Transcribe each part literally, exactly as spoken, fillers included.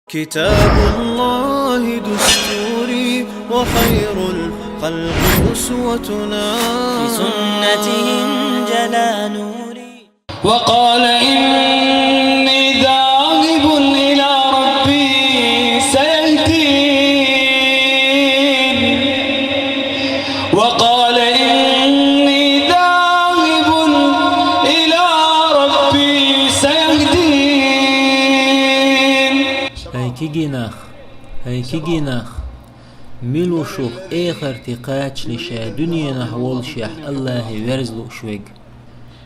كتاب الله دستوري وخير الخلق أسوتنا. بسنته انجلى نوري. وقال إني ذاهب إلى ربي سيهدين. وقال إني ذاهب إلى ربي سيهدين. ХӀай кегий нах, хӀай кегий нах, мила ву шух эхарте кхачале ша дуьненахь воллушехь Аллахье верза лууш верг?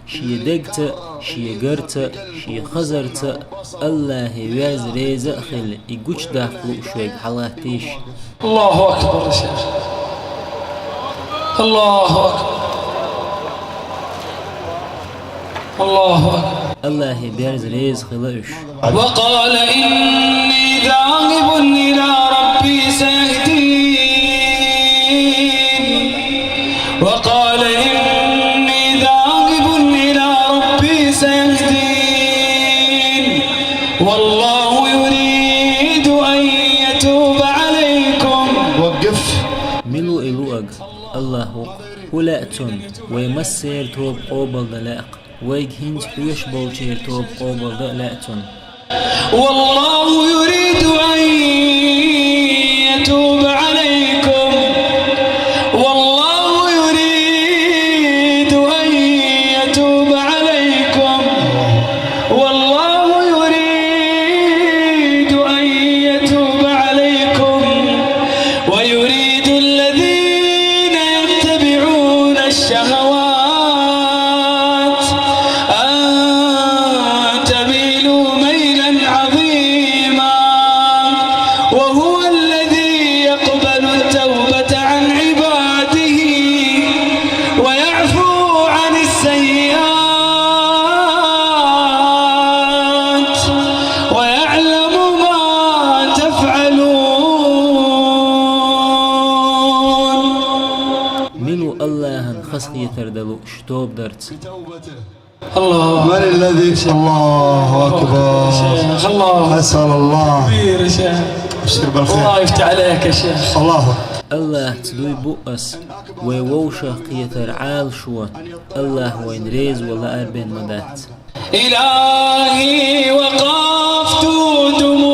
Шен дегца а, шен гарца а, шен хазарца а Аллахье верза реза а хилла, и гучудаккха лууш верг хьалаттийша. الله أكبر يا شيخ. الله أكبر. الله أكبر. Аллахье берза реза хила уьш. وقال إني ذاهب إلى ربي سيهدين. وقال إني ذاهب إلى ربي سيهدين. والله يريد أن يتوب عليكم. وقف. Мила ву и луъург? Аллахь ву-кх. ХӀун лаьа цунна? Вай массеран тоба къобалдан лаьа-кх. Вайга хӀинца хьоьжуш болчеран тоба къобалдан а лаьа цунна. والله يريد أن يتوب عليكم. والله يريد أن يتوب عليكم. والله يريد أن يتوب عليكم. ويريد الذين يتبعون الشهوات أن تميلوا ميلا عظيما. وهو الذي يقبل التوبة عن عباده ويعفو عن السيئات ويعلم ما تفعلون. Мила ву Аллахьан хазахетар дан лууш тоба дарца? الله. من الذي، الله أكبر. شيخ، الله. أسأل الله. كبير يا شيخ. أبشر بالخير. الله يفتح عليك يا شيخ. الله. Аллахьца дуй бу ас, вай вовшахкхетар Ӏалашо, Аллахь вайна реза ван лаарбен ма дац. إلهي وقفت دموعي